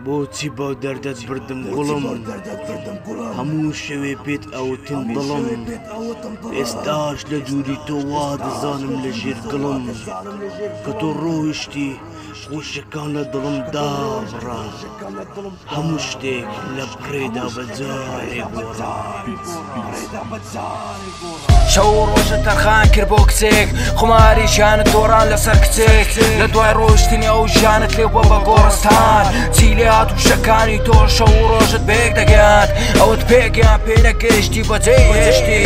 بۆچی بەو دەردەت بردم گوڵم، هەموو شەوێ پێت ئەوتم دڵم، ئێستاش لە دووری تۆ وا دەزانم لە ژێر گڵم، کە تۆ ڕۆیشتی خۆشیەکان لە دڵم دابڕا، هەموو شتێک لە پڕێدا بە جارێ گۆڕا. شەو و ڕۆژت تەرخان کرد بۆ کچێک، قوماری ژیانت دۆڕان لەسەر کچێک، لە دوای ڕۆشتنی ئەو ژیانت لێ بووە بە گۆڕستان، چی لێ هات وشەکانی تۆ شەو و ڕۆژت بەیەک دەگەیاند، ئەوت پێگەیان پێ نەگەیشتی بەجێی هێشتی،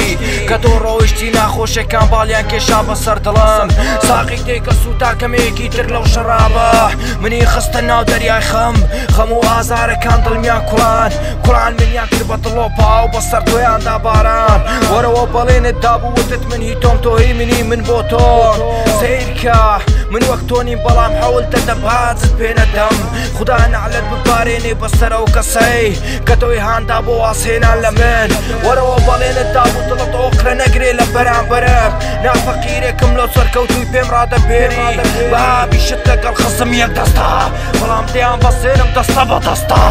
کە تۆ ڕۆیشتی ناخۆشیەکان باڵیان کێشا بەسەر دڵم، ساقی تێکە سووتا کەمێکی تر لەو شەرابە، منی خستە ناو دەریای خەم، خەم و ئازارەکان دڵمیان کوڵان، کوڵان منیان کرد بە دڵۆپا و بەسەر تۆیاندا باران، وەرەوە بەڵێنت دابوو وتت من هی تۆم تۆ هی منی من بۆ تۆ، سەیرکە من وەک تۆ نیم بەڵام حەول دەدەم باجت پێ نەدەم، خودا نەعلەت ببارێنێ بەسەر ئەو کەسەی کە تۆی هاندا بۆ وازهێنان لە من، وەرەوە بەڵێنت دابوو دڵت ئۆقرە نەگرێ لە بەرامبەرم، نافەقیرێکم لەو سەرکەوتووی پێم ڕادەبێری، بابیشت لەگەڵ خزم یەک دەستە، بەڵام دەیان بەسێنم دەستە بە دەستە،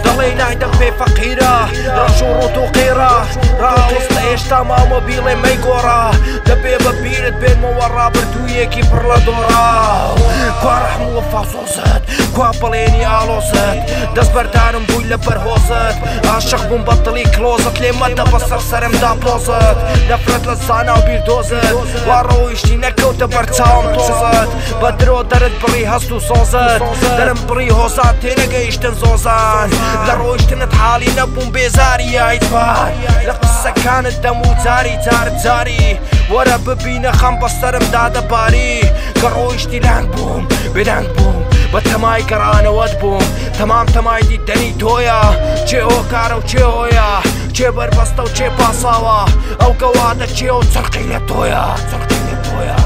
دەڵێی نایدەم پێ فەقیرە، ڕەش و ڕوت و قیڕە، ڕاوەستە هێشتا ماومە بیڵێ مەیگۆڕە، دەبێ بە بیرت بێنمەوە ڕابردوویەکی پڕ لە دۆڕاو، کوا ڕەحم و وەفا سۆزت، کوا بەڵێنی ئاڵۆزت، دەست بەردارم بووی لە بەرهۆزت، عاشق بووم بە دڵی کڵۆزت، لێ مەدە بەسەر سەرمدا پۆزت، نەفرەت لە زانا و بیردۆزت، وا ڕۆیشتی نەکەوتە بەرچاوم تۆزت، بە درۆ دەرت بڕی هەست و سۆزت، دەرم بڕی هۆزان تێنەگەیشتن زۆزان، لە ڕۆیشتنت حاڵی نەبووم بێزاری یایتوان، لە قسەکانت دەم و جاری جار جاری، وەرە ببینە خەم بەسەرمدا دەباری، کە ڕۆیشتی لانگ بووم بێدەنگ بووم، بە تەمای گەڕانەوەت بووم، تەمام تەمای دیدەنی تۆیە، چێ هۆکارە و چێ هۆیە، چێ بەربەستە و چێ پاساوە، ئەو گەوادە چێ و چڕقی لە تۆیە، چڕقی لە تۆیە.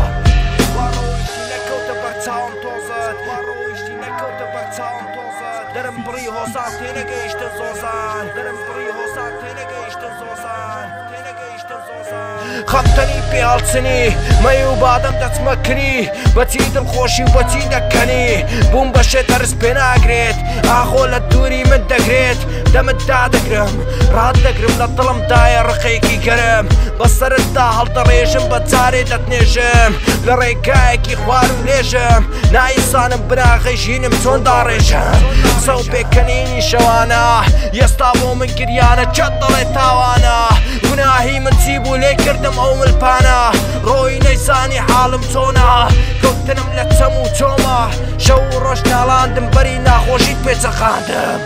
وا ڕۆیشتی نەکەوتە بەرچاوم تۆزت، وا ڕۆیشتی نەکەوتە بەرچاوم تۆزت، دەرم بڕی هۆزان تێنەگەیشتن زۆزان، دەرم بڕی هۆزان تێنەگەیشتن زۆزان، تێنەگەیشتن زۆزان. خەمتەنی پێ هەڵچنی مەی و بادەم دەچمە کنی، بەچی دڵخۆشی و بەچی دەکەنی، بووم بە شێت هەرس پێ ناگرێت، ئاخۆ لە دووری من دەگرێت، دەمت دادەگرم ڕات دەگرم، لە دڵمدایە ڕقێکی گەرم، بەسەرتدا هەڵدەڕێژم بە جارێ دەتنێژم، لە ڕێگایەکی خوار و لێژم، نایزانم بناغەی ژینم چۆن داڕێژم، قسە و پێکەنینی شەوانە، ئێستا بۆ من گریانە، چەند دەڵێ تاوانە، گوناهی من چی بوو لێ کردم ئەو ملپانە، ڕۆی نەیزانی حاڵم چۆنە، کەوتنم لە چەم و چۆمە، شەو و ڕۆژ ناڵاندم بەری ناخۆشیت پێچەقاندم.